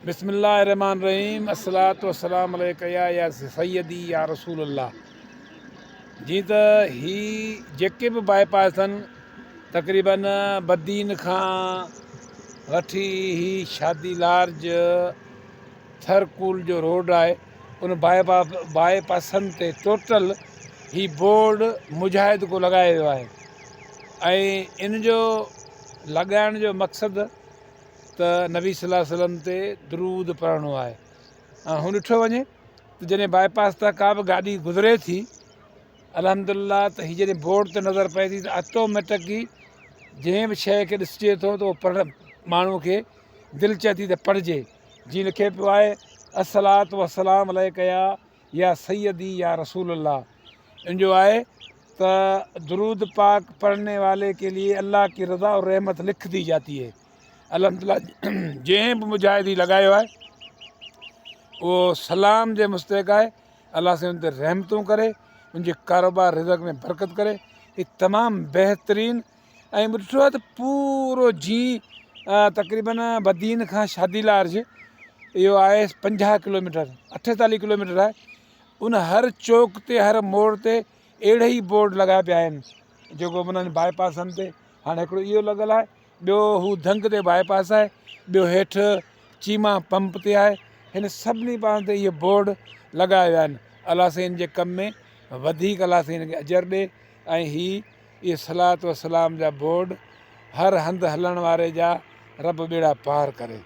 بسم الله الرحمن الرحيم الصلوة والسلام عليك يا يا سيدي يا رسول الله جي ته هي جيڪي به باء پاس آهن تقريبن بدين کان وٺي هي شادي لارج ٿرڪول جو روڊ آهي ان باء پاسن تي ٽوٽل هي بورڊ مجاهد کو لڳايو ويو آهي ۽ ان جو لڳائڻ جو مقصد ته نبي صلي الله عليه وسلم تي درود پڙهڻو آهي ۽ هو ڏٺو وڃي ته جڏهن باء پاس تان ڪا به گاڏي گذري ٿي الحمد لله ته هي جڏهن بورڊ تي نظر پئي ٿي ته آٽوميٽڪ ئي جنهن به شيء کي ڏسجي ٿو ته اهو پڙهڻ ماڻهو کي دل چئي ٿي ته پڙهجي جي لکي پيو آهي الصلوة والسلام عليڪ يا يا سيدي يا رسول الله ان جو آهي ته درود پاڪ پڙهني والي ڪي ليي الله ڪي رضا اور رحمت لک the جاتي هي الحمد لله جنهن به مجاهد هي لڳايو آهي اهو سلام جي مستحق آهي الله سائين ان تي رحمتون ڪري ان جي ڪاروبار رزق ۾ برڪت ڪري هي تمام بهترين ۽ ڏٺو آهي ته پورو جي تقريبن بدين کان شادي لارج اهو آهي 50 ڪلوميٽر 48 ڪلوميٽر آهي ان هر چوڪ تي هر موڙ تي اهڙي ئي بورڊ لڳايا پيا آهن جيڪو انهن باء پاسن تي هاڻي هڪڙو اهو لڳل آهي ٻيو هو ڌنگ تي باء پاس آهي ٻيو هيٺ چيما پمپ تي آهي هن سڀني پاسن تي اهي بورڊ لڳايا ويا آهن الله سائين جي ڪم ۾ وڌيڪ الله سائين کي اجر ڏي ۽ هي اهي صلات و سلام جا بورڊ هر هنڌ هلڻ واري جا رب ٻيڙا پار ڪري.